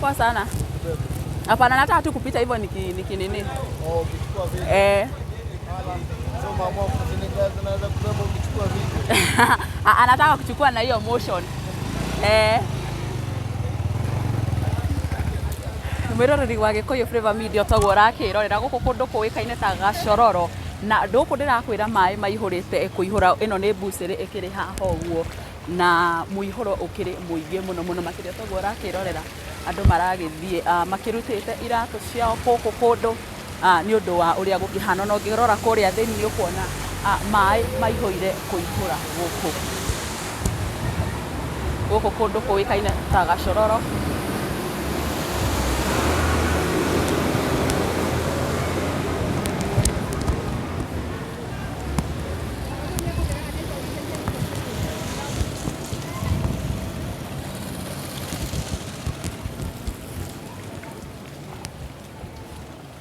Poa sana. Hapana, nataka tu kupita hivyo niki niki nini. Oh, ukichukua video. Eh. So umeamua zinaweza kubeba ukichukua video. Anataka kuchukua na hiyo motion. Eh. Mwiroreri wa Gikuyu Flavour Media toguo ũrakĩrorera gũkũ kũndũ kũĩkaine ta Gacororo na ndũkũ ndĩrakwĩra maĩ maihũrĩte kũihũra. Ĩno nĩ mbucĩrĩ ĩkĩrĩ haha ũguo na mũihũro ũkĩrĩ mũingĩ mũno mũno makĩria toguo ũrakĩrorera andũ maragĩthiĩ makĩrutĩte iratũ ciao gũkũ kũndũ nĩ ũndũ wa ũrĩa gũkĩhana. Na ũngĩrora kũrĩa thĩinĩ nĩ ũkuona maĩ maihũire kũihũra gũkũ gũkũ kũndũ kũĩkaine ta Gacororo.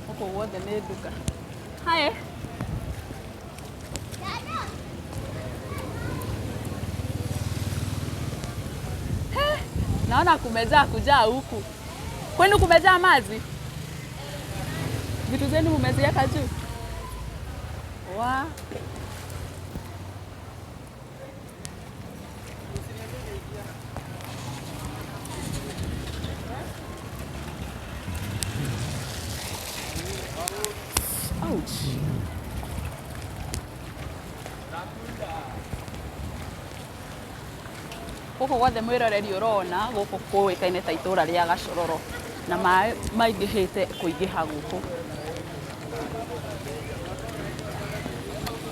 Gũkũ guothe nĩ nduka. Hi. Naona kumejaa kujaa huku. Kwenu kumejaa maji? Vitu zenu mumeziweka juu? Wa. Ouch. Gũkũ guothe mwĩroreri ũrona gũkũ kũĩkaine ta itũra rĩa Gacororo na maĩ maingĩhĩte kũingĩha gũkũ.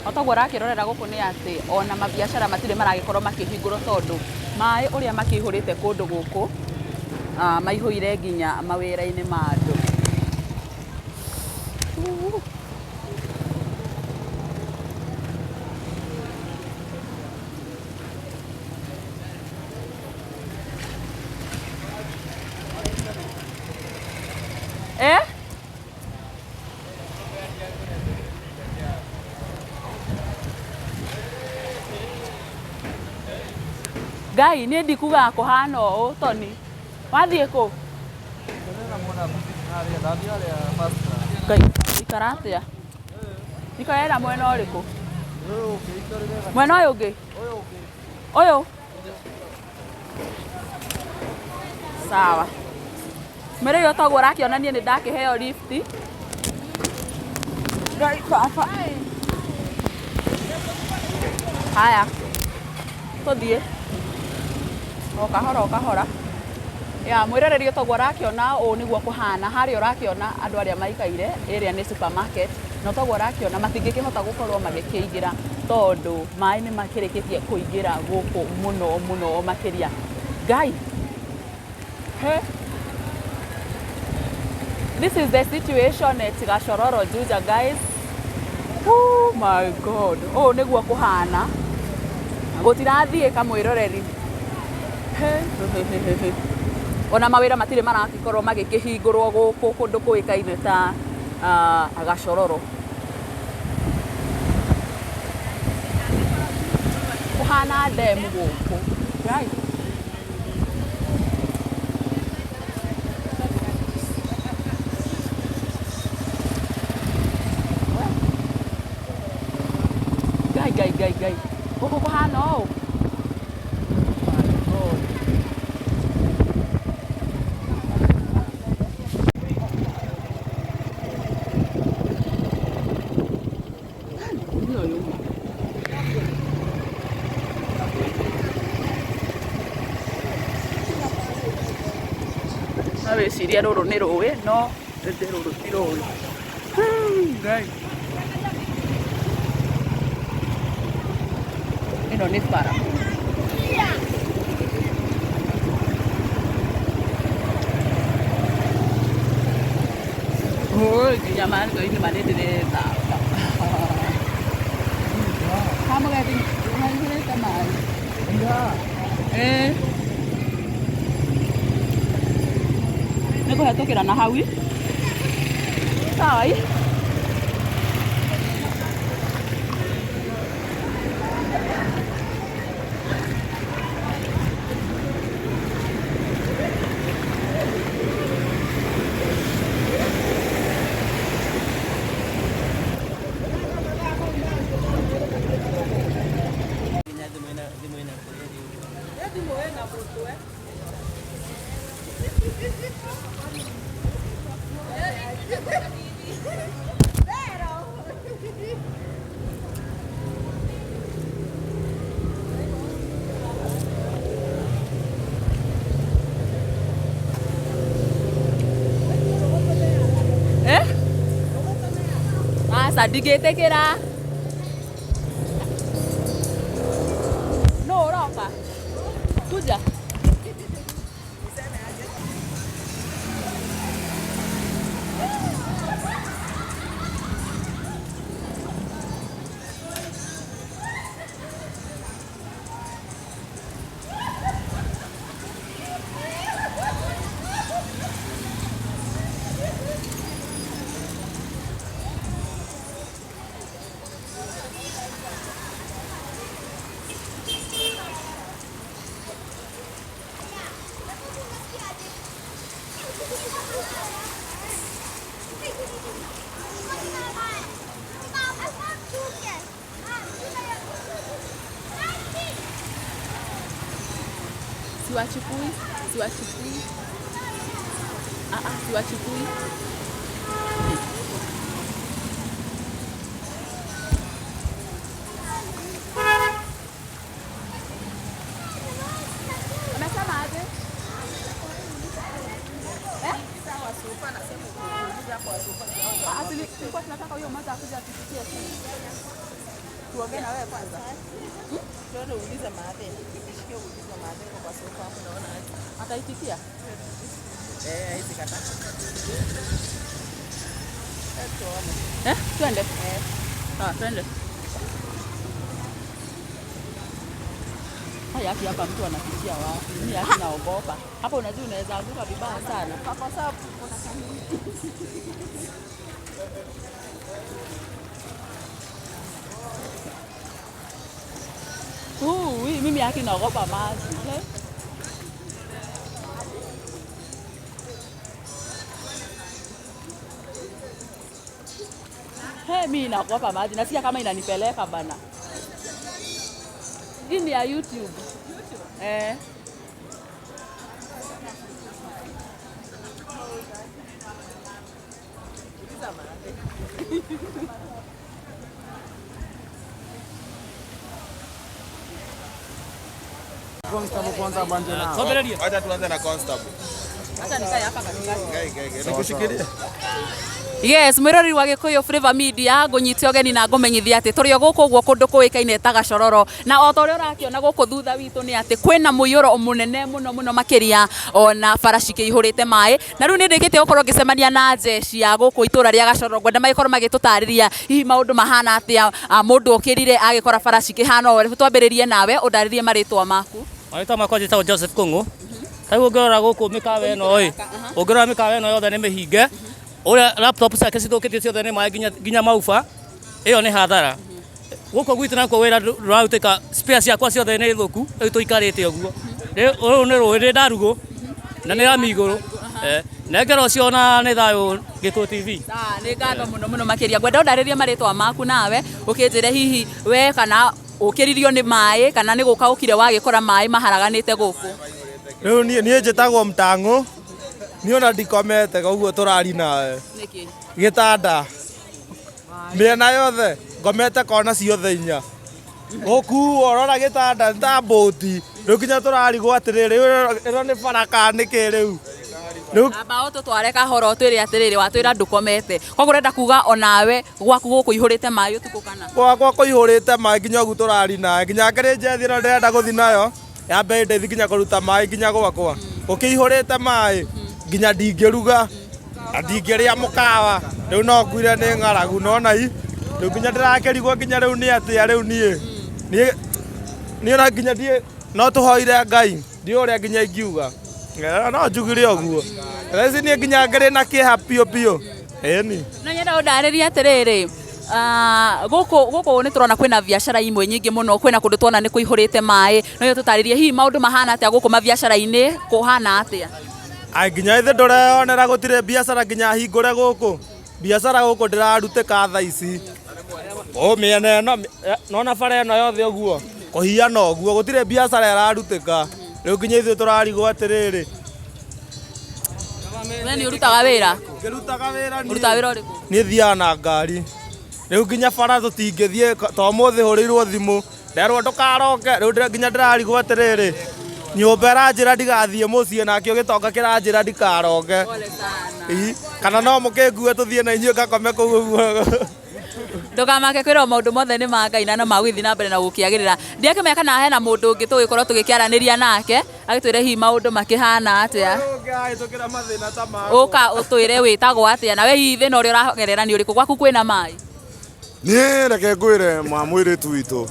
O toguo ũrakĩrorera gũkũ nĩ atĩ ona mabiacara matirĩ maragĩkorwo makĩhingũrwo tondũ maĩ ũrĩa makĩihũrĩte kũndũ gũkũ maihũire nginya mawĩra-inĩ ma andũ. Eh? Ngai niĩ ndikugaga kũhana ũũ Tony. Wathiĩ kũ? Ngai, ikara atĩa? Ikarĩra mwena ũrĩkũ? Mwena ũyũ ũngĩ? Ũyũ? Sawa. Mwĩrĩ ũyũ toguo ũrakĩona niĩ nĩ ndakĩheo lift. Ngai baba. Haya. Tũthiĩ. O kahora o kahora. Ya mwĩroreri toguo ũrakĩona ũũ nĩguo kũhana. Harĩa ũrakĩona andũ arĩa maikaire ĩrĩa nĩ supermarket na toguo ũrakĩona matingĩkĩhota gũkorwo magĩkĩingĩra tondũ maĩ nĩ makĩrĩkĩtie kũingĩra gũkũ mũno mũno makĩria. Ngai. He. This is the situation at Gachororo Juja, guys. Oh my God. Oh, nĩguo kũhana. Gũtirathiĩka mwĩroreri. He. Ona mawĩra matirĩ maragĩkorwo magĩkĩhingũrwo gũkũ kũndũ kũĩkaine ta Gacororo. Kũhana ndemu gũkũ. Right. Ngai ngai ngai ngai. Gũkũ kũhana ũũ. My God. Mũtumia ũyũ ma. No wĩcirie rũrũ nĩ rũĩ no ĩndĩ rũrũ ti rũĩ. Ngai. Ĩno nĩ bara. Ôi, nginya mariko-inĩ ma nĩ ndĩrethamba. Kamũgethi maihũrĩte maĩ. Eh. Nĩ kũhetũkĩra na hau. Sawa ĩ? Ndingĩtĩkĩra. Nũ ũroka? Kuja. Siwachukui, siwachukui. Ah, ah, siwachukui. Amesema aje? Eh? Ah, tulikuwa tunataka huyo mmoja akuje atupikie simu. Tuongee na wewe kwanza. Ataitikia? Eh, twende. Sawa, twende. Haya, haki hapa mtu anapitia wapi? Mimi haki naogopa. Hapa unajua unaweza anguka vibaya sana. Mimi haki naogopa maji. Eh? Hey, mimi naogopa maji. Nasikia kama inanipeleka bana. Hii ni ya YouTube. Eh. Constable kwanza banje nao. Acha tuanze na constable. Acha nikae hapa katikati. Gai gai gai. Nikushikilie. Yes, mwiroreri wa Gikuyu Flavour Media ngũnyite ũgeni na ngũmenyithia atĩ tũrĩ o gũkũ ũguo kũndũ kũĩkaine ta Gacororo, na o ta ũrĩa ũrakĩona gũkũ thutha witũ nĩ atĩ kwĩna mũiyũro mũnene mũno mũno makĩria, ona bara cikĩihũrĩte maĩ. Na rĩu nĩ ndĩkĩtie gũkorwo ngĩcemania na njeci ya gũkũ itũra rĩa Gacororo, ngwenda magĩkorwo magĩtũtarĩria hihi maũndũ mahana atĩa, mũndũ ũkĩrire agĩkora bara cikĩhana ũũ. Twambĩrĩrie nawe ũndarĩrie marĩtwa maku. Marĩtwa makwa njĩtagwo Joseph Kung'u. Tarĩu ũngĩrora gũkũ mĩkawa ĩno ĩ, ũngĩrora mĩkawa ĩno yothe nĩ mĩhinge, ũrĩa laptop ciake cithũkĩtio ciothe nĩ maĩ nginya mauba, ĩyo nĩ hathara. Gũkũ gwitũ nakuo wĩra ndũrarutĩka, spare ciakwa ciothe nĩ thũku, rĩu tũikarĩte ũguo. Rĩu rũrũ nĩ rũĩ, nĩ ndarugũ na nĩ rami igũrũ. Nengera ũcio na nĩ thayũ Gĩkũyũ TV. Sawa, nĩ ngatho mũno mũno makĩria. Ngwenda ũndarĩrie marĩtwa maku nawe, ũkĩnjĩre hihi we kana ũkĩririo nĩ maĩ kana nĩ gũka ũkire wagĩkora maĩ maharaganĩte gũkũ. Rĩu niĩ njĩtagwo Mtang'ũ. Niĩ ona ndikomete koguo tũrari nawe. Nĩkĩ? Gĩtanda. Mĩena yothe ngomete kona ciothe inya. Gũkuo ũrora gĩtanda nĩ ta mbũti. Rĩu nginya tũrarigwo atĩrĩrĩ, ĩno nĩ bara kana nĩkĩ rĩu? Rĩu Amba ũtũtware kahora ũtwĩre atĩrĩrĩ, watwĩra ndũkomete. Koguo ũrenda kuga onawe gwaku gũkũ ihũrĩte maĩ ũtukũ kana? Gwakwa kũihũrĩte maĩ nginya ũguo tũrari nawe. Nginya ngĩrĩ njethi ĩno ndĩrenda gũthiĩ nayo, yambe ĩndeithie nginya kũruta maĩ nginya gwakwa. Gũkĩihũrĩte maĩ nginya ndingĩruga na ndingĩrĩa mũkawa. Rĩu no nguire nĩ ng'aragu, nona i. Rĩu nginya ndĩrakĩrigwo nginya rĩu nĩ atĩa rĩu niĩ. Niĩ ona nginya ndiĩ, no tũhoire Ngai, ndiũĩ ũrĩa nginya ingiuga. No njugire ũguo. Thaa ici niĩ nginya ngĩrĩ na kĩeha biũ biũ. Ĩni. No nyenda ũndarĩrie atĩrĩrĩ, gũkũ gũkũ nĩ tũrona kwĩna biacara imwe nyingĩ mũno, kwĩna kũndũ tuona nĩ kũihũrĩte maĩ. No yo tũtarĩrie hihi maũndũ mahana atĩa gũkũ mabiacara-inĩ, kũhana atĩa? Ai, nginya ithe ndũreyonera gũtirĩ biacara nginya hingũre gũkũ. Biacara gũkũ ndĩrarutĩka thaa ici. O mĩena ĩno, nona bara ĩno yothe ũguo, kũhiana ũguo, gũtirĩ biacara ĩrarutĩka. Rĩu nginya ithuĩ tũrarigwo atĩrĩrĩ. We nĩ ũrutaga wĩra? Ngĩrutaga wĩra niĩ. Ũrutaga wĩra ũrĩkũ? Niĩ thiaga na ngari. Rĩu nginya bara tũtingĩthiĩ, to ũmũthĩ hũrĩirwo thimũ, nderwo ndũkaroke. Rĩu nginya ndĩrarigwo atĩrĩrĩ, nyũmba ĩranjĩra ndigathiĩ mũciĩ, nakĩo gĩtonga kĩranjĩra ndikaroke. Pole sana. Kana no mũkĩngue tũthiĩ na inyuĩ ngakome kũu ũguo. Ndũkamake kwĩrwo maũndũ mothe nĩ ma Ngai na no magũgĩthiĩ na mbere na gũkĩagĩrĩra. Ndiakĩmenya kana hena mũndũ ũngĩ tũgĩkorwo tũgĩkĩaranĩria nake agĩtwĩre hihi maũndũ makĩhana atĩa. Ũngĩhĩtũkĩra mathĩna ta ma Ũka ũtwĩre wĩtagwo atĩa na we hihi thĩna ũrĩa ũragerera nĩ ũrĩkũ, gwaku kwĩna maĩ? Niĩ reke ngwĩre ma mũirĩtu witũ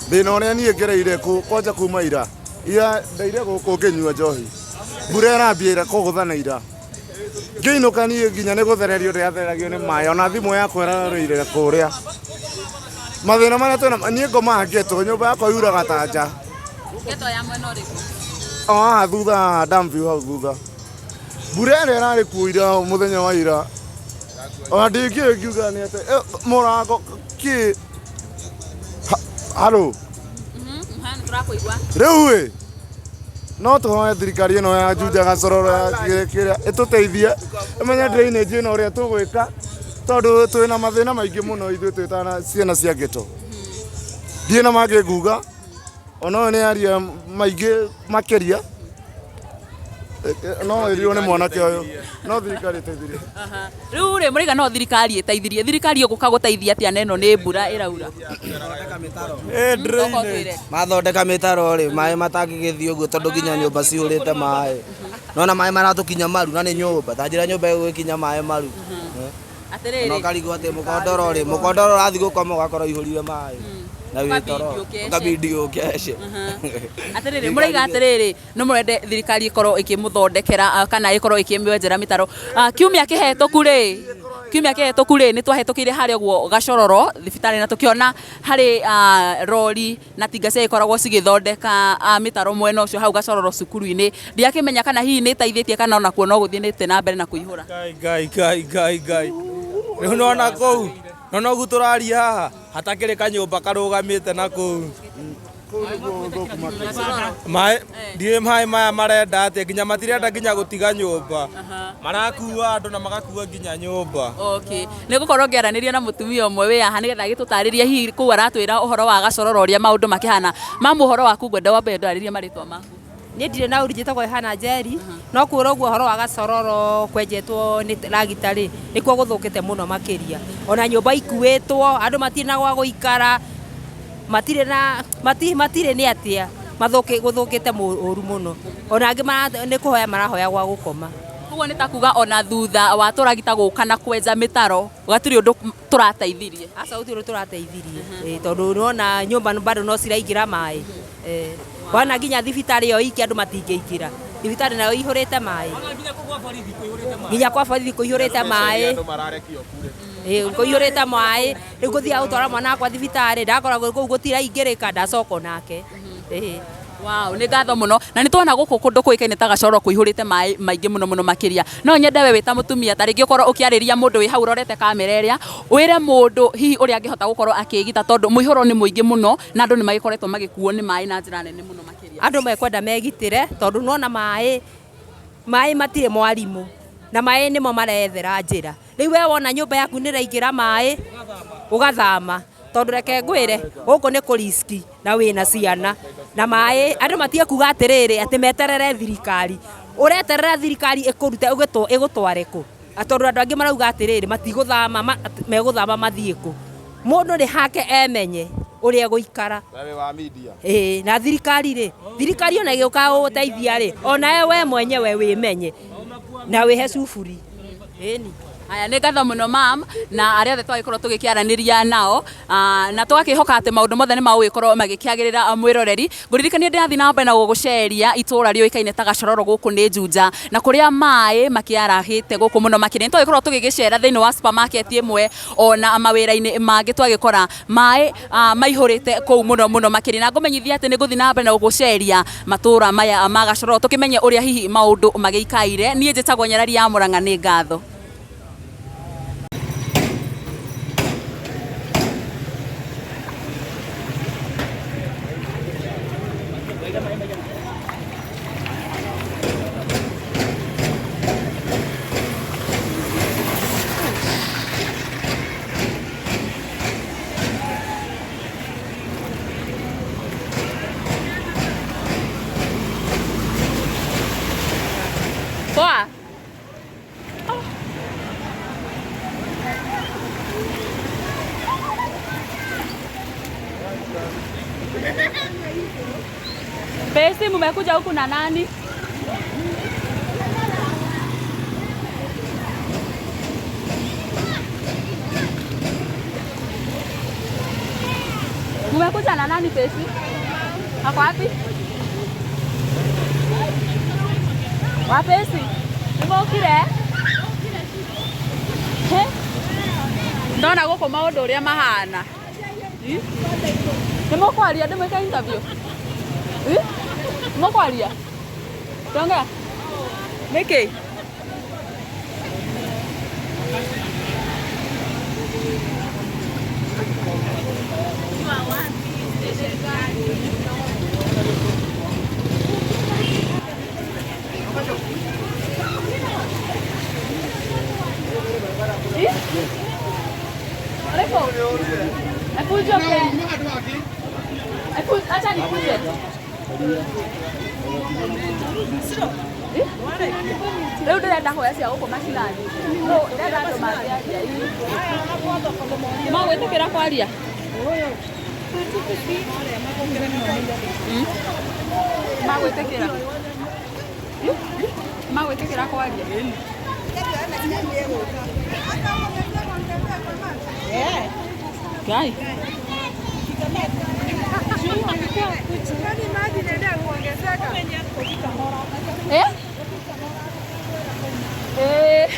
thĩna ũrĩa niĩ ngereire kwanja kuma ira ira ndaire gũkũ ngĩnyua njohi, mbura ĩrambia ira kũgũthana ira, ngĩinũka niĩ nginya nĩ gũthererio ndĩrathereragio nĩ maĩ, ona thimũ yakwa ĩrarũire kũrĩa. Mathĩna marĩa twĩna niĩ ngomaga ngetũ, nyũmba yakwa yuraga ta nja. Ngetũ ya mwena ũrĩkũ? O haha thutha Damview hau thutha. Mbura ĩrĩa ĩrarĩ kuo ira mũthenya wa ira, ona ndingĩũĩ ngiuga nĩ atĩ mũrango kĩ haro. Tũrakũigua. Rĩu ĩ no tũhoe thirikari ĩno ya Juja Gacororo ya kĩrĩa ĩtũteithie ĩmenye drainage ĩno ũrĩa tũgwĩka, tondũ twĩna mathĩna maingĩ mũno ithuĩ twĩ ta ciana cia ghetto. Ndirĩ na mangĩ nguga, ona ũyũ nĩ aria maingĩ makĩria. No ĩrirwo nĩ mwanake ũyũ, no thirikari ĩteithirie. Rĩu rĩ mũraiga no thirikari ĩteithirie, thirikari ĩgũka gũteithia atĩa na ĩno nĩ mbura ĩraura? Drainage. Ũka ũtwĩre. Mathondeka mĩtaro rĩ, maĩ matangĩgĩthiĩ ũguo tondũ nginya nyũmba cihũrĩte maĩ. Nona maĩ maratũkinya maru na nĩ nyũmba, ta njĩra nyũmba ĩgũgĩkinya maĩ maru. Atĩrĩrĩ. Na ũkarigwo atĩ mũkondoro rĩ, mũkondoro ũrathiĩ gũkoma ũgakorwo ũihũrire maĩ. Na wĩ toro, Ũkabindi ũkabindi ũkece. Atĩrĩrĩ, mũraiga atĩrĩrĩ, no mũrende thirikari ĩkorwo ĩkĩmũthondekera kana ĩkorwo ĩkĩmwenjera mĩtaro. Kiumia kĩhetũku rĩ, nĩ twahĩtũkĩire harĩa ũguo Gacororo thibitarĩ na tũkĩona harĩ rori na tinga ciagĩkoragwo cigĩthondeka mĩtaro mwena ũcio hau Gacororo cukuru-inĩ. Ndiakĩmenya kana hihi nĩ ĩteithĩtie kana onakuo no gũthiĩte na mbere na kũihũra. Ngai ngai ngai ngai ngai. Rĩu nona kũu, nona ũguo tũraria haha hatakĩrĩ kanyũmba karũgamĩte na kũu. Maĩ ndiũĩ maĩ maya marenda atĩa, nginya matirenda nginya gũtiga nyũmba, marakua andũ na magakua nginya nyũmba. Okay. Nĩ ngũkorwo ngĩaranĩria na mũtumia ũmwe wĩ haha nĩgetha agĩtũtarĩrie hihi kũu aratwĩra ũhoro wa Gacororo ũrĩa maũndũ makĩhana. Mamu, ũhoro waku ngwenda wambe ndwarĩrie marĩtwa maku. Niĩ ndirĩ na ũru, njĩtagwo Hannah Njeri, no kwĩra ũguo ũhoro wa Gacororo kwenjetwo nĩ ragita rĩ, nĩkuo gũthũkĩte mũno makĩria. Ona nyũmba ikuĩtwo, andũ matirĩ na gwa gũikara, matirĩ na matirĩ nĩ atĩa, gũthũkĩte ũru mũno. Ona angĩ nĩ kũhoya marahoya gwa gũkoma. Koguo nĩ ta kuga ona thutha wa tũragita gũka na kwenja mĩtaro, gatirĩ ũndũ tũrateithirie. Aca, gũtirĩ ũndũ tũrateithirie. Tondũ nĩwona nyũmba bado no ciraingĩra maĩ. Wana nginya thibitarĩ ĩyo iki andũ matingĩingĩra. Thibitarĩ nayo ĩihũrĩte maĩ. Nginya kwa borithi kũihũrĩte maĩ. Kũihũrĩte maĩ. Rĩu ngũthiaga gũtwara mwana wakwa thibitarĩ, ndakora kũu gũtiraingĩrĩka, ndacoka onake. Wow, nĩ ngatho mũno. Na nĩ tuona gũkũ kũndũ kũĩkaine ta Gacororo kũihũrĩte maĩ maingĩ mũno mũno makĩria. No nyende we wĩ ta mũtumia ta rĩngĩ ũkorwo ũkĩarĩria mũndũ wĩ hau ũrorete kamera ĩrĩa, wĩre mũndũ hihi ũrĩa angĩhota gũkorwo akĩĩgita tondũ mũihũro nĩ mũingĩ mũno na andũ nĩ magĩkoretwo magĩkuo nĩ maĩ na njĩra nene mũno makĩria. Andũ mekwenda megitĩre tondũ nĩwona maĩ matirĩ mwarimũ na maĩ nĩmo marethera njĩra. Rĩu we wona nyũmba yaku nĩ ĩraingĩra maĩ, ũgathama. Tondũ reke ngwĩre, gũkũ nĩ kũ risk na wĩna ciana na maĩ. Andũ matige kuga atĩrĩrĩ atĩ meterere thirikari. Ũreterera thirikari ĩkũrute ĩgũtware kũ? Tondũ andũ angĩ marauga atĩrĩrĩ matigũthama, megũthama mathiĩ kũ? Mũndũ nĩ hake emenye ũrĩa egũikara. Wewe wa media. Na thirikari rĩ, thirikari ona ĩgĩũka gũgũteithia rĩ, ona we mwenyewe wĩmenye na wĩhe cuburi. Ĩni. Aya, nĩ ngatho mũno mam, na arĩa othe twagĩkorwo tũgĩkĩaranĩria nao, na tũgakĩhoka atĩ maũndũ mothe nĩ magũgĩkorwo magĩkĩagĩrĩra mwĩroreri. Ngũririkanie ndĩrathiĩ na mbere na gũgũceria itũra rĩũĩkaine ta Gacororo gũkũ nĩ Juja, na kũrĩa maĩ makĩarahĩte gũkũ mũno makĩria. Nĩ twagĩkorwo tũgĩgĩcera thĩinĩ wa supermarket ĩmwe ona mawĩra-inĩ mangĩ twagĩkora maĩ maihũrĩte kũu mũno mũno makĩria. Na ngũmenyithia atĩ nĩ ngũthiĩ na mbere na gũgũceria matũra maya ma Gacororo tũkĩmenye ũrĩa hihi maũndũ magĩikaire. Niĩ njĩtagwo Nyarari ya Mũrang'a, nĩ ngatho. Poa. Besi, mumekuja huku na nani? Mumekuja na nani Besi? Ako wapi? Wapesi? Nĩmokire? He? Ndona gũkũ maũndũ ũrĩa mahana. Nĩ mũkwaria ndĩmwĩke interview? Mũkwaria? Tonga? Nĩkĩ? Ũrĩkũ? Hebu njoke. Hebu acha nikuje. Rĩu ndĩrenda kuoya cia gũkũ macinani. Rĩu ndĩrenda andũ mangĩaria. Magwĩtĩkĩra kwaria? Magwĩtĩkĩra? Magwĩtĩkĩra kwaria? Ngai. Eh? Eh.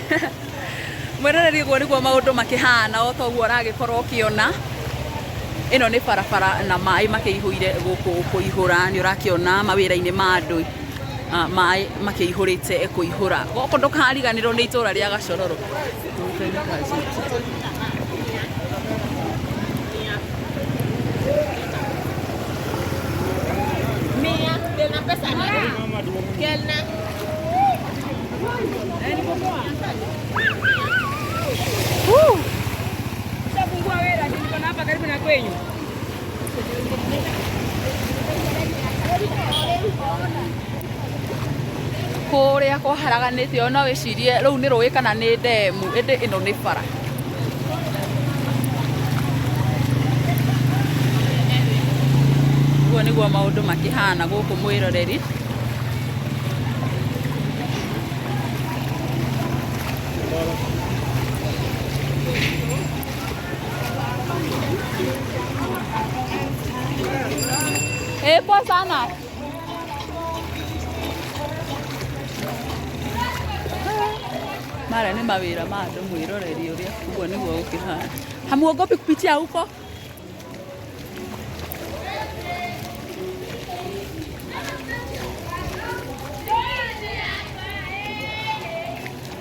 Mwĩroreri ũguo nĩguo maũndũ makĩhana o ta ũguo ũragĩkorwo ũkĩona. Ĩno nĩ barabara na maĩ makĩihũire gũkũ kũihũra, nĩ ũrakĩona mawĩra-inĩ ma andũ maĩ makĩihũrĩte kũihũra. Gũkũ ndũkariganĩrwo nĩ itũra rĩa Gacororo. Kũrĩa kwaharaganĩte ona wĩcirie rũu nĩ rũĩ kana nĩ ndemu, ĩndĩ ĩno nĩ bara. Ũguo nĩguo maũndũ makĩhana gũkũ mwĩroreri. Poa sana. Mara nĩ mawĩra ma andũ mwĩroreri ũrĩa ũguo nĩguo gũkĩhana. Hamuogopi kupitia huko?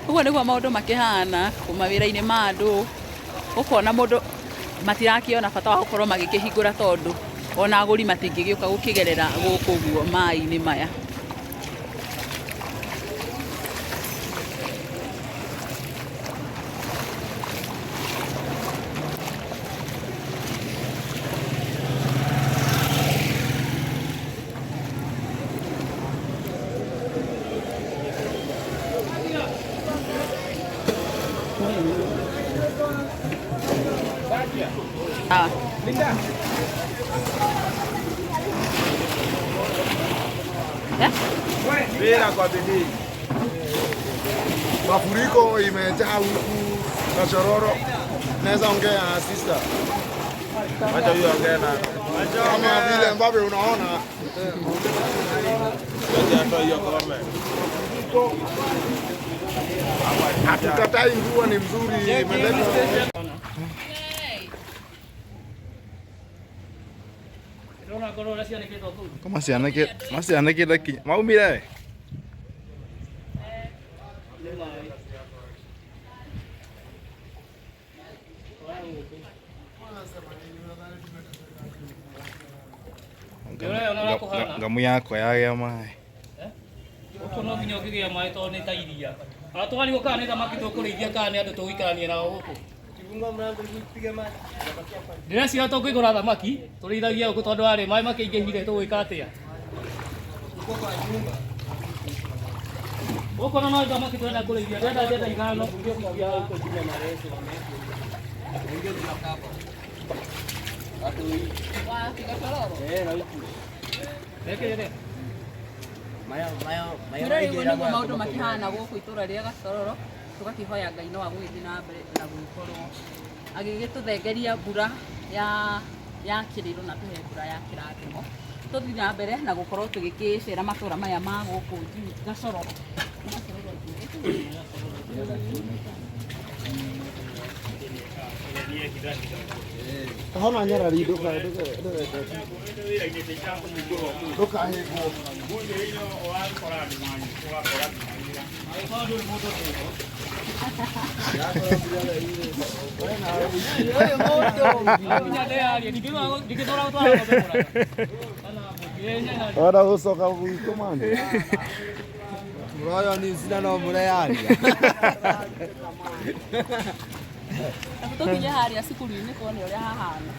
Ũguo nĩguo maũndũ makĩhana mawĩra-inĩ ma andũ, ũkona mũndũ matirakĩona bata wa gũkorwo magĩkĩhingũra tondũ ona agũri matingĩgĩũka gũkĩgerera gũkũ ũguo maĩ-inĩ maya. Wira kwa bidii. Mafuriko imejaa huku Gachororo. Naweza ongea na sister. Acha huyo ongea na. Kama vile ambavyo unaona. Acha atoe hiyo comment. Hatukatai mvua ni mzuri imeleta. Kama cianĩkĩte kinya maumire. Ngamu yakwa yagĩa maĩ. Gũkũ no nginya ũngĩgĩa maĩ tondũ nĩ ta iria. Ona tũkarigwo kana nĩ thamaki tũkũrĩithia kana nĩ andũ tũgũikarania nao gũkũ. Ndĩreciria tũngĩgũra thamaki tũrĩithagie gũkũ tondũ arĩ maĩ makĩingĩhire tũgwĩka atĩa? Gũkũ no thamaki tũrenda kũrĩithia, ndĩrenda ndenda ithano. Mwĩroreri, ũguo nĩguo maũndũ makĩhana gũkũ itũra rĩa Gacororo. Tũgakĩhoya Ngai no agũgĩthiĩ na mbere na gũgĩkorwo agĩgĩtũthengeria mbura ya kĩrĩro na tũhe mbura ya kĩrathimo. Tũthiĩ na mbere na gũkorwo tũgĩkĩcera matũra maya ma gũkũ Gacororo. Hona nyarari ndũkahĩngwo. Ũyũ mũndũ. Wenda gũcoka gwitũ mani. Mũroyo ni cina no mũrearia. Hebu tũkinye harĩa cukuru-inĩ tuone ũrĩa hahana.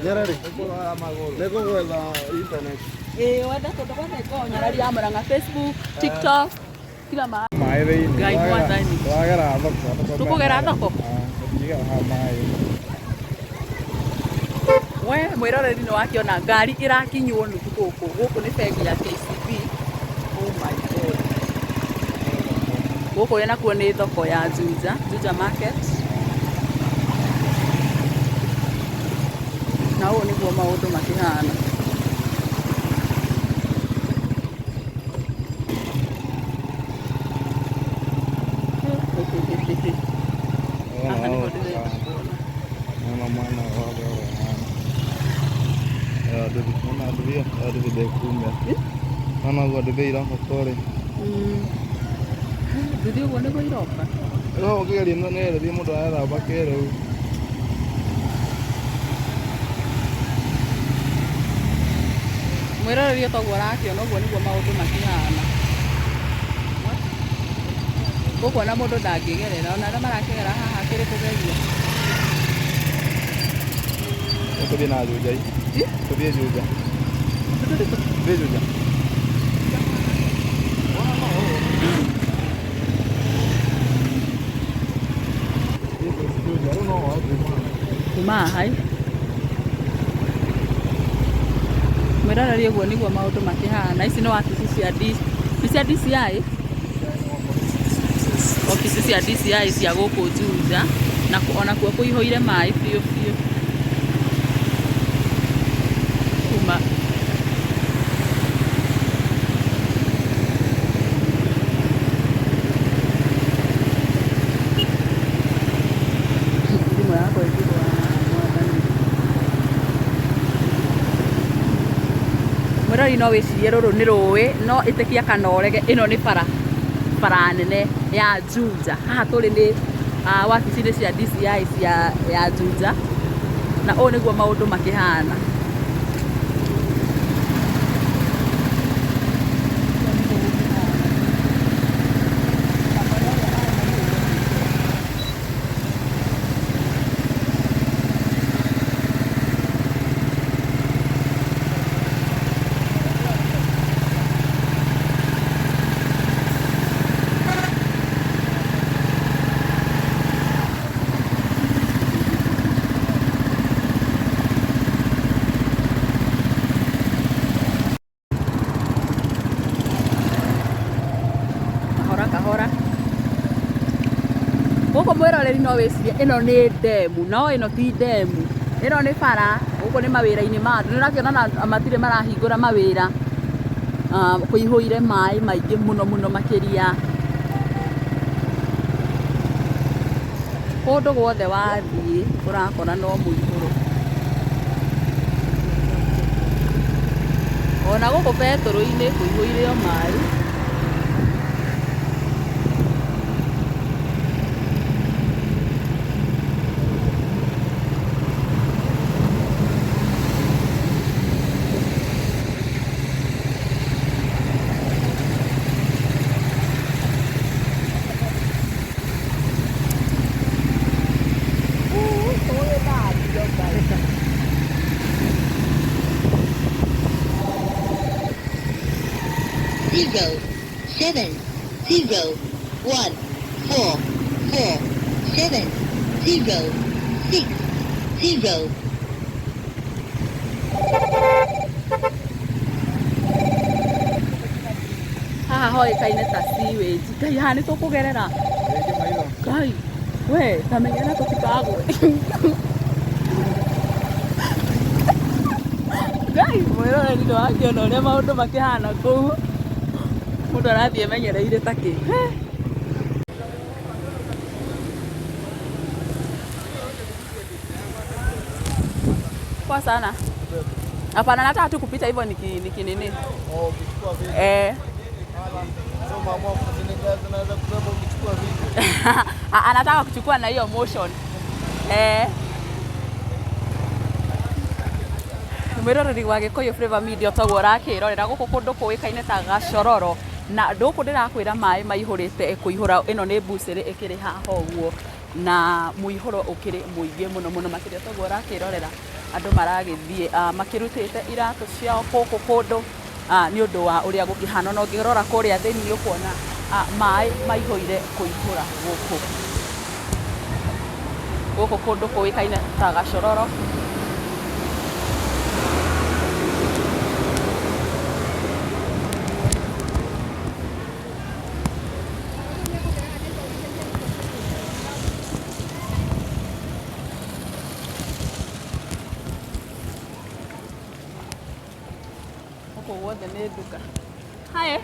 Nyarari nĩ gũgwetha internet. Ĩĩ, wenda kũndũ guothe ngoo Nyarari ya Murang'a, Facebook, TikTok, kila mahali. Maĩ thĩinĩ. Ngai mwathani. Tũragera thoko. Tũkũgera thoko? Tũkigera haha maĩ. We mwĩroreri nĩ wakĩona ngari ĩrakinywo nuthu gũkũ. Gũkũ nĩ bengi ya KCB. Oh my God. Gũkũ nakuo nĩ thoko ya Juja, Juja Market. Na ũũ nĩguo maũndũ makĩhana. Haha nĩho ndĩrenda kuona. Mwana mwana wothe ũrehana. Nduthi, ona nduthi ĩyo nduthi ndĩkumia. Ona ũguo nduthi iroka kũrĩa. Nduthi ũguo nĩguo iroka. Rĩu ũngĩgeria nĩ nduthi mũndũ arethamba kĩrĩu. Mwĩroreri, toguo ũrakĩona, ũguo nĩguo maũndũ makĩhana gũkũ. Ona mũndũ ndangĩgerera, ona arĩa marakĩgera haha akĩrĩ kũgeria. Tũthiĩ na Juja. Tũthiĩ Juja. Tũthiĩ Juja. Kuma haha ĩ. Mwĩroreri, ũguo nĩguo maũndũ makĩhana. Ici nĩ wabici cia D, nĩ cia DCI, obici cia DCI cia gũkũ Juja, na onakuo kũihũire maĩ biũ biũ kuma. Thimũ yakwa ĩkĩgwa, mwathani. Mwĩrori, no wĩcirie rũrũ nĩ rũĩ, no ĩtĩkia kana ũrege, ĩno nĩ bara, bara nene ya Juja. Haha tũrĩ nĩ wabici-inĩ cia DCI cia ya Juja, na ũũ nĩguo maũndũ makĩhana. Kahora kahora gũkũ. Mwĩroreri, no wĩcirie ĩno nĩ ndemu, no ĩno ti ndemu, ĩno nĩ bara. Gũkũ nĩ mawĩra-inĩ ma andũ. Nĩ ũrakĩona na matirĩ marahingũra mawĩra. Kũihũire maĩ maingĩ mũno mũno makĩria. Kũndũ guothe wathiĩ ũrakora no mũihũro. Ona gũkũ betũrũ-inĩ kũihũire o maĩ. 0, 7, 0, 1, 4, 4, 7, 0, 6, 0. Haha hoĩkaine ta sewage. Ngai, haha nĩ tũkũgerera. Ngai, we ta menyera tũtikagwe. Ngai, mwĩroreri nĩwakĩona ũrĩa maũndũ makĩhana kũu. Mũndũ arathiĩ emenyereire ta kĩ. Poa sana. Hapana, nataka tu kupita hivyo niki niki nini. Oh, ukichukua video. Eh. So mama zinaweza kubeba ukichukua video. Anataka kuchukua na hiyo motion. Eh. Mwĩroreri wa Gĩkũyũ Flavour Media toguo ũrakĩrorera gũkũ kũndũ kũĩkaine ta Gacororo, na ndũkũ ndĩrakwĩra maĩ maihũrĩte kũihũra. Ĩno nĩ mbucĩrĩ ĩkĩrĩ haha ũguo, na mũihũro ũkĩrĩ mũingĩ mũno mũno makĩria. Toguo ũrakĩrorera andũ maragĩthiĩ makĩrutĩte iratũ ciao gũkũ kũndũ nĩ ũndũ wa ũrĩa gũkĩhana. Na ũngĩrora kũrĩa thĩinĩ ũkuona maĩ maihũire kũihũra gũkũ gũkũ kũndũ kũĩkaine ta Gacororo. Gũkũ guothe nĩ nduka. Hi.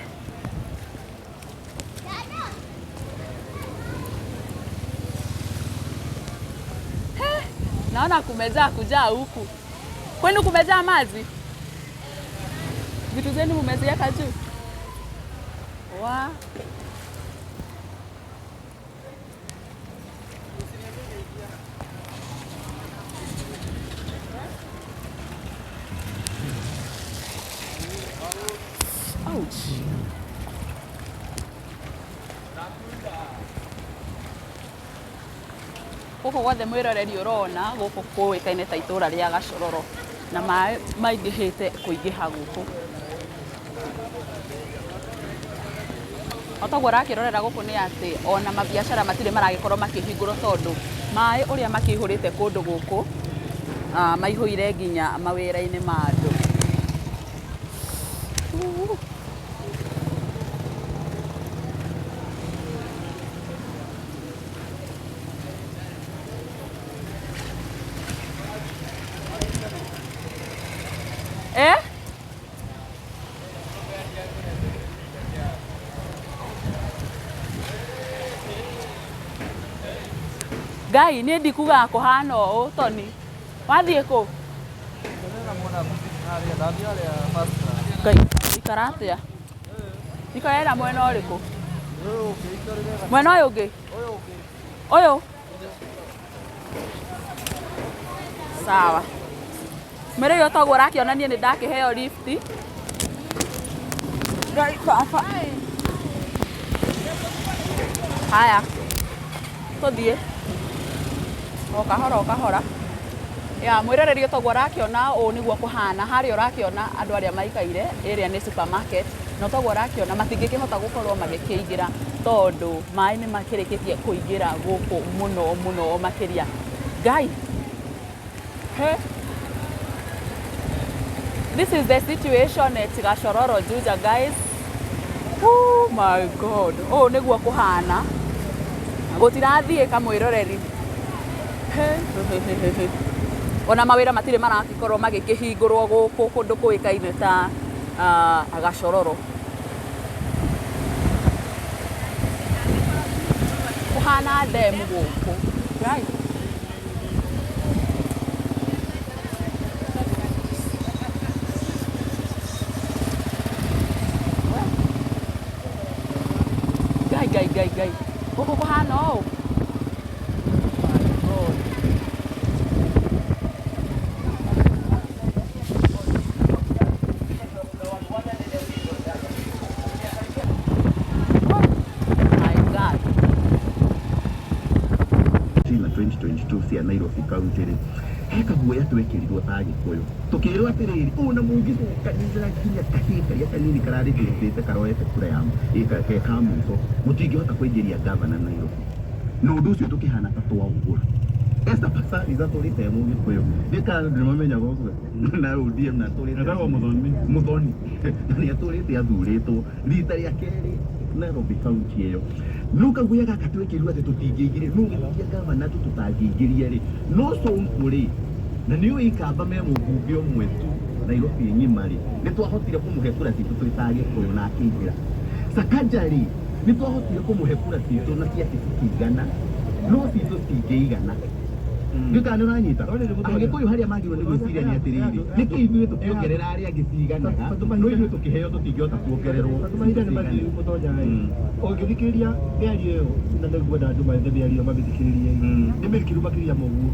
Naona kumejaa kujaa huku. Kwenu kumejaa maji? Vitu zenu mumeziweka juu? Wa. Ouch. Gũkũ guothe mwĩroreri ũrona gũkũ kũĩkaine ta itũra rĩa Gacororo, na maĩ maingĩhĩte kũingĩha gũkũ. O toguo ũrakĩrorera gũkũ nĩ atĩ ona mabiacara matirĩ maragĩkorwo makĩhingũrwo, tondũ maĩ ũrĩa makĩihũrĩte kũndũ gũkũ, maihũire nginya mawĩra-inĩ ma andũ. Eh? Ngai, niĩ ndikugaga kũhana ũũ. Toni, wathiĩ kũ? Ngai, ikara atĩa? Ikarĩra mwena ũrĩkũ? Mwena ũyũ ũngĩ? Ũyũ? Sawa. Mwĩrĩ toguo ũrakĩona niĩ nĩ ndakĩheo lift. Ngai baba. Haya. Tũthiĩ. O kahora o kahora. Ya mwĩroreri, toguo ũrakĩona ũũ nĩguo kũhana. Harĩa ũrakĩona andũ arĩa maikaire, ĩrĩa nĩ supermarket, na toguo ũrakĩona matingĩkĩhota gũkorwo magĩkĩingĩra, tondũ maĩ nĩ makĩrĩkĩtie kũingĩra gũkũ mũno mũno makĩria. Ngai. He. This is the situation at Gachororo, Juja, guys. Oh my God. Ũũ nĩguo kũhana. Gũtirathiĩka, mwĩroreri. He, he, he, he, he. Ona mawĩra matirĩ maragĩkorwo magĩkĩhingũrwo gũkũ kũndũ kũĩkaine ta Gacororo. Kũhana ndemu gũkũ. Right. Ngai, Ngai, Ngai, Ngai. Gũkũ kũhana ũũ. My God. My God. Na 2022 cia Nairobi County rĩ, he kaguoya twekĩrirwo ta Gĩkũyũ, tũkĩrwo atĩrĩrĩ, ũũ na mũngĩcokanĩrĩra nginya kahĩĩ karĩa kanini kararĩthĩte karoete kura ya ke ka mũico, mũtingĩhota kũingĩria gavana Nairobi. Na ũndũ ũcio tũkĩhana ta twaũgũra. Esther Passaris atũrĩte e Mũgĩkũyũ. Ndiũĩ kana andũ nĩmamenyaga ũguo. Na ODM na atũrĩte Etagwo Muthoni. Muthoni. Na nĩ atũrĩte athurĩtwo rita rĩa kerĩ Nairobi county ĩyo. No kaguoya gaka twekĩrirwo atĩ tũtingĩingĩria, no gĩtigia gavana tu tũtangĩingĩria rĩ. No Sonko rĩ, na nĩ ũĩ Ikamba me mũmbunge ũmwe tu Nairobi ng'ima rĩ, nĩ twahotire kũmũhe kura citũ twĩ ta Agĩkũyũ na akĩingĩra. Sakaja rĩ, nĩ twahotire kũmũhe kura citũ na ciake cikĩigana, no citũ citingĩigana. Ndiũĩ kana nĩ ũranyita. Agĩkũyũ harĩa magĩrĩirwo nĩ gwĩciria nĩ atĩrĩrĩ, nĩkĩ ithuĩ tũkĩongerera arĩa angĩ ciganaga, no ithuĩ tũkĩheo tũtingĩhota kuongererwo Tondũ mahinda nĩ mathiru mũtonya ĩ ũngĩthikĩrĩria mĩario ĩyo na nĩngwenda andũ maethe mĩario ĩyo mamĩthikĩrĩrie ĩ nĩ mĩrikĩru makĩria ma ũguo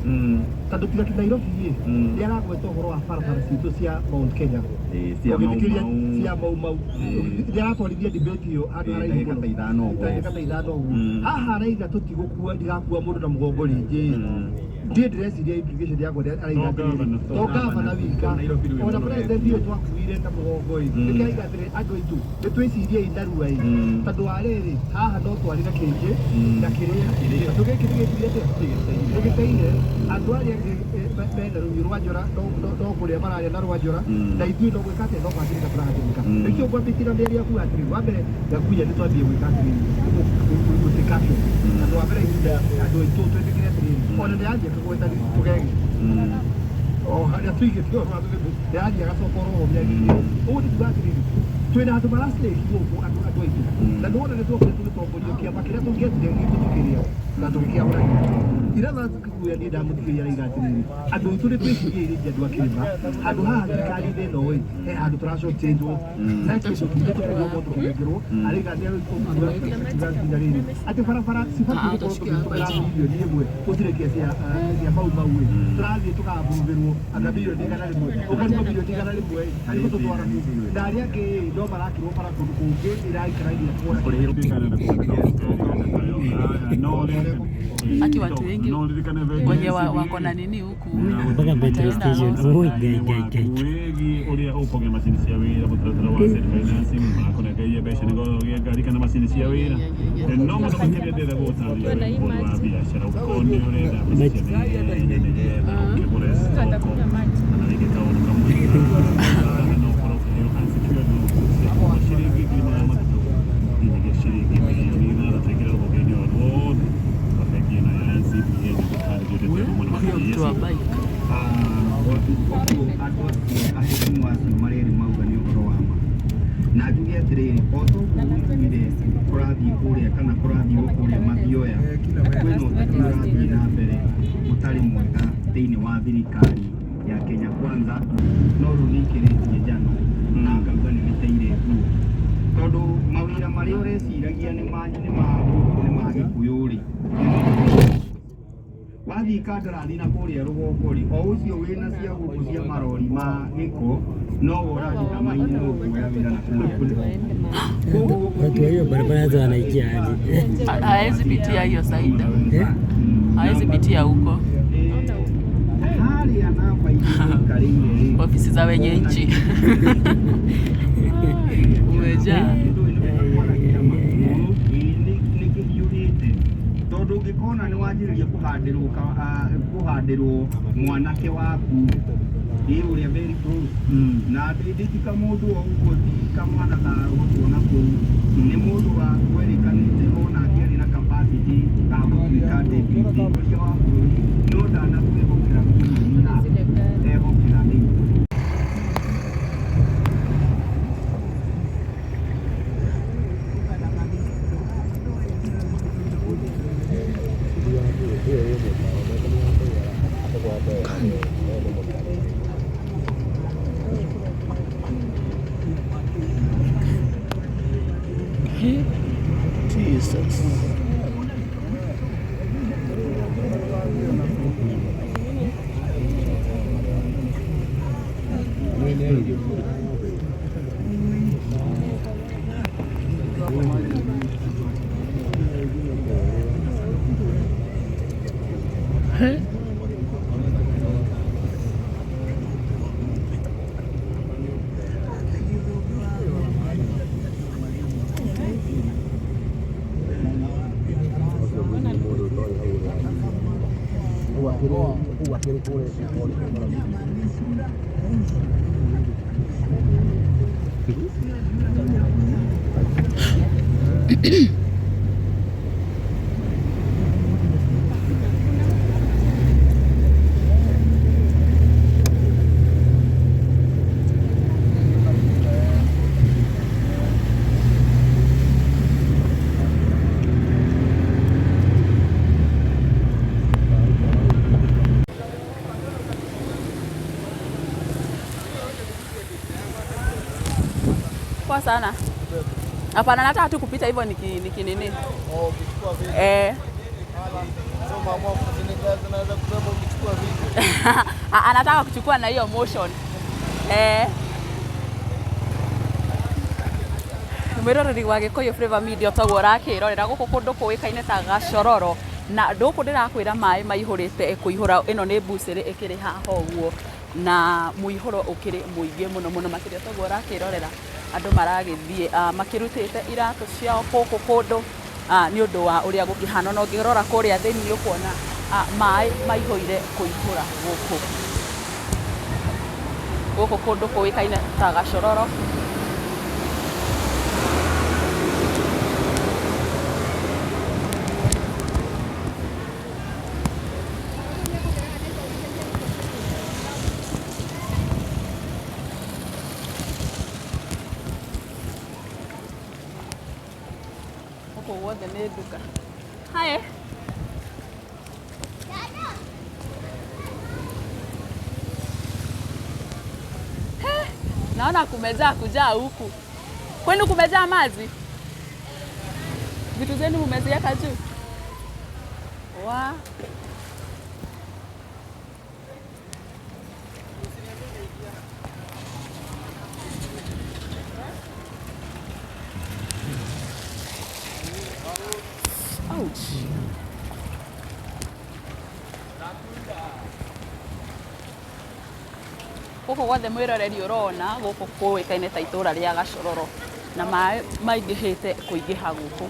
tondũ tiga ti Nairobi ĩ nĩ aragweta ũhoro wa barabara citũ cia Mount Kenya cia Mau Ũngĩthikĩrĩria Mau. cia Mau Mau nĩ aratwarithia debate ĩyo handũ haraihu Ndagĩka mũno ta ithano ũguo. ndagĩka ta ithano ũguo haha araiga tũtigũkua ndigakua mũndũ na mũgongo rĩngĩ ndiĩ ndĩreciria implication yakwa araiga To atĩrĩrĩ gavana. to gavana wika Nairobi rĩ ona mũno president ũyũ twakuire na mũgongo ĩ nĩkĩo araiga atĩrĩrĩ andũ aitũ nĩ twĩciriei narua ĩ tondũ wa rĩrĩ haha no twarĩre kĩngĩ na kĩrĩa tondũ gĩkĩ nĩ gĩkire atĩa nĩ gĩteire andũ arĩa angĩ mena rũhiũ rwa njora no kũrĩa mararĩa na rwa njora na ithuĩ no gwĩka atĩa no kũhatĩrĩka tũrahatĩrĩka nĩkĩo ngwambĩtie na mĩario yaku atĩrĩrĩ wa mbere Gakuya nĩ twambie gwĩka atĩrĩrĩ gũtĩka action tondũ wa mbere ihinda andũ aitũ twĩtĩkĩre atĩrĩrĩ ona nĩ yanjia kũgweta tũgege o harĩa tũigĩte ũhoro wa tũgege nĩ yanjia agacoka oro ho mĩario-inĩ ũguo nĩ kuga atĩrĩrĩ twĩna andũ maracirĩki gũkũ andũ andũ aitũ na nĩwona nĩ twokire tũgĩtongorio kĩama kĩrĩa tũngĩetire gitũ tũkĩrĩa na tũgĩkĩahũrania iratha kĩguya niĩ ndamũthikĩrĩria araiga atĩrĩrĩ andũ aitũ nĩ twĩcirie rĩngĩ andũ a kĩrĩma handũ haha thirikari-inĩ ĩno ĩ he handũ tũracochenjwo na kĩndũ kitũ tũkĩgomwo tũkĩnengerwo araiga nĩ akiuga nginya rĩrĩ atĩ barabara cibatiĩ gũkorwo tũkĩhũthĩra milioni ĩmwe gũtirĩkia cia cia mau mau ĩ tũrathiĩ tũkamburubĩrwo anga milioni 100 ũkarigwo milioni 100 ĩ ĩgũtũtwara kũ na arĩa angĩ ĩ no marakĩrwo bara kũndũ kũngĩ ĩraikaragia kuona Aki watu wengi wenye wako na nini huku Mpaka petrol wataenda station. Ross. Oi, gai gai gai. Wĩgiĩ ũrĩa ũkũgĩa macini cia wĩra mũtaratara wa asset financing marakũnengeria mbeca nĩguo ũgĩe ngari kana macini cia wĩra no mũno makĩria ndĩrenda gũgũtarĩria wĩ mũhũri wa biacara ũkorwo nĩ ũrenda mbeca cia naihenya nĩgetha ũkĩgũre stoko kana rĩngĩ kaũndũ kamwe no ũkorwo ũkĩheo unsecured loans cia kuma ciringi 300,000 nginyagia ciringi mirioni 6 ingĩra rũhonge-inĩ o ruothe rwa bengi ĩno ya NCBA nĩgũtarĩrio ndeto ĩno mũno Huyo mtu wa makĩria bike. Ũguo andũ acio ahĩtanu acio marerĩ mauga nĩ ũhoro wa ma na njuge atĩrĩrĩ o toguo ũiguire kũrathiĩ kũrĩa kana kũrathiĩ kũrĩa mathioya kwĩna ũteti ũrathiĩ na mbere ũtarĩ mwega thĩinĩ wa thirikari ya Kenya Kwanza no rĩu nĩ ikĩrĩtie njano na ngauga nĩ gĩteire nguo tondũ mawĩra marĩa ũreciragia nĩ manyu nĩ ma gũkũ nĩ ma Gĩkũyũ rĩ wathiĩ kandarathi na kũrĩa rũgongo rĩ o ũcio wĩna cia gũkũ cia marori ma gĩko nowe ũrathiĩ maini no kuoya wĩra na kũrĩa rũgongo. Watu wa hiyo barabara sasa wanaingia aje? Haezi pitia hiyo side. Eh? Haezi pitia huko. Harĩa namba iria ũikarĩire rĩ Ofisi za wenye nchi. Umejaa. Nĩkĩhiũhĩte tondũ ũngĩkona nĩ wanjĩrĩria kũhandĩrwo kũhandĩrwo mwanake waku ĩ ũrĩa very close na ndĩtika mũndũ o ũguo ti kamwana karogotwo na kũu nĩ mũndũ wa werĩkanĩte onake arĩ na capacity ga gũtuĩka deputy ũrĩa wa bũrũri no ndanakwĩhokera kũnyina ehokera nĩ Jesus. Akĩrĩ kũrĩa Poa sana. Hapana, nataka tu kupita hivyo niki niki nini. Eh. Anataka kuchukua na hiyo motion. Eh. Mwĩroreri wa Gĩkũyũ Flavour Media toguo ũrakĩrorera gũkũ kũndũ kũĩkaine ta Gacororo na ndũkũ ndĩrakwĩra maĩ maihũrĩte kũihũra. Ĩno nĩ mbucĩrĩ ĩkĩrĩ haha ũguo na mũihũro ũkĩrĩ mũingĩ mũno mũno makĩria toguo ũrakĩrorera andũ maragĩthiĩ makĩrutĩte iratũ ciao gũkũ kũndũ nĩ ũndũ wa ũrĩa gũkĩhana. Na ũngĩrora kũrĩa thĩinĩ nĩ ũkuona maĩ maihũire kũihũra gũkũ gũkũ kũndũ kũĩkaine ta Gacororo. Gũkũ guothe nĩ nduka. Hi. Naona kumejaa kujaa huku. Kwenu kumejaa maji? Vitu zenu mumeziweka juu? Wa. Ouch. Gũkũ guothe mwĩroreri ũrona gũkũ kũĩkaine ta itũra rĩa Gacororo na maĩ maingĩhĩte kũingĩha gũkũ.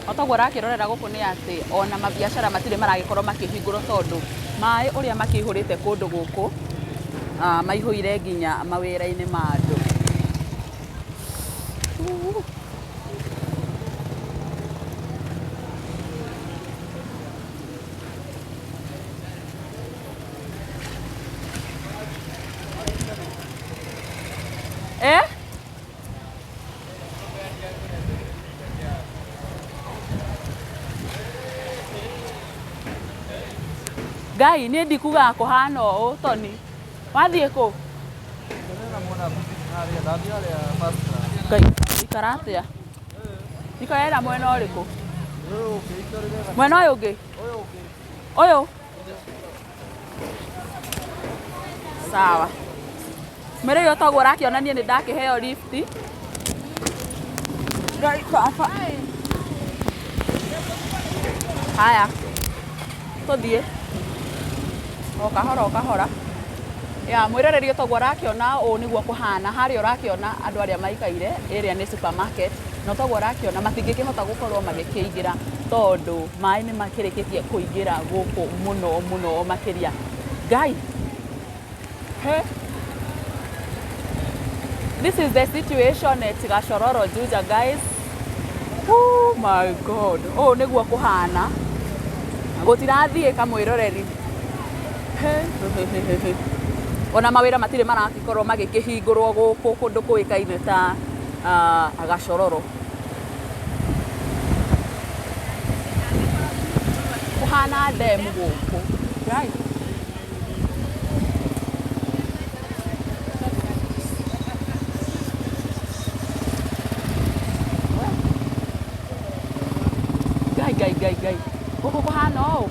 O toguo ũrakĩrorera gũkũ nĩ atĩ ona mabiacara matirĩ maragĩkorwo makĩhingũrwo tondũ maĩ ũrĩa makĩihũrĩte kũndũ gũkũ maihũire nginya mawĩra-inĩ ma andũ. Eh? Ngai niĩ ndikugaga kũhana ũũ Tony. Wathiĩ kũ? Ngai, ikara atĩa? Ikarĩra mwena ũrĩkũ? Mwena ũyũ ũngĩ? Ũyũ? Sawa. Mwĩrĩ ũyũ toguo ũrakĩona niĩ nĩ ndakĩheo lift. Ngai baba. Haya. Tũthiĩ. O kahora o kahora. Ya mwĩroreri toguo ũrakĩona ũũ nĩguo kũhana. Harĩa ũrakĩona andũ arĩa maikaire ĩrĩa nĩ supermarket na toguo ũrakĩona matingĩkĩhota gũkorwo magĩkĩingĩra tondũ maĩ nĩ makĩrĩkĩtie kũingĩra gũkũ mũno mũno makĩria. Ngai. He. This is the situation at Gachororo Juja, guys. Oh my God. Oh, nĩguo kũhana. Gũtirathiĩka mwĩroreri. He. Ona mawĩra matirĩ maragĩkorwo magĩkĩhingũrwo gũkũ kũndũ kũĩkaine ta Gachororo. Kũhana ndemu gũkũ. Right. Ngai ngai ngai ngai. Gũkũ kũhana ũũ.